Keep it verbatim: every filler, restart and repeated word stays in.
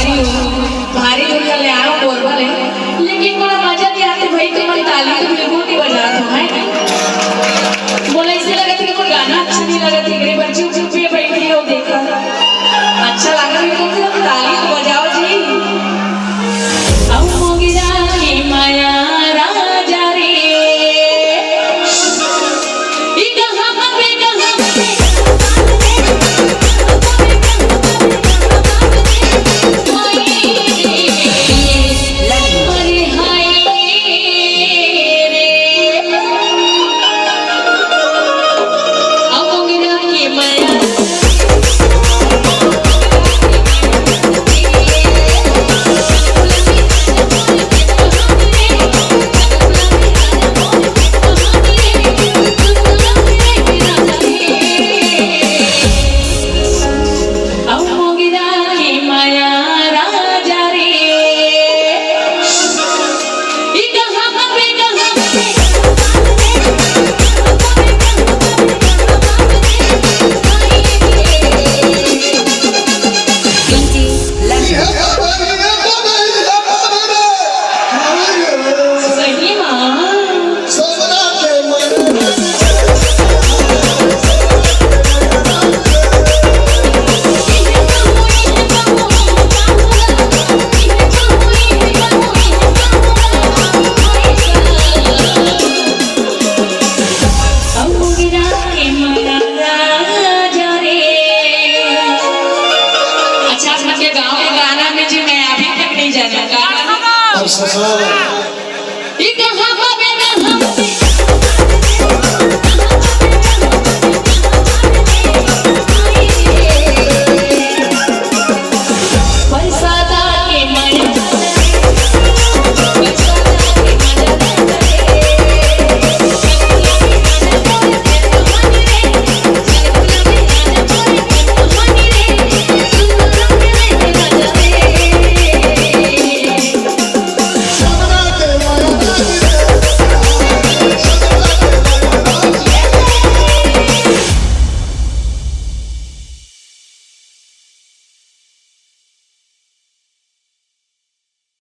भारी धुन ले आयो कोरबा ले, लेकिन मोला मजा नहीं आते भाई, तुमन ताली तो बिल्कुल नहीं बजात हो, है नहीं? मोला ऐसे लगत हे कि मोर गाना अच्छा नहीं लगत हे, एकरे बर चुप चुप ये बैठी हो, देखा। अच्छा लगा मेरे को, तो ताली तो बजाओ जी। औ मोंगिरा के मया राजा रे, ई कहाँ पे, कहाँ पे? अउ मोंगिरा के मया राजा रे, ई कहाँ पे, कहाँ पे? सही माँ। अच्छा, आप मन के गाँव के गाना में जी मैं अभी तक नहीं जाना का। अब ससुर। ई कहाँ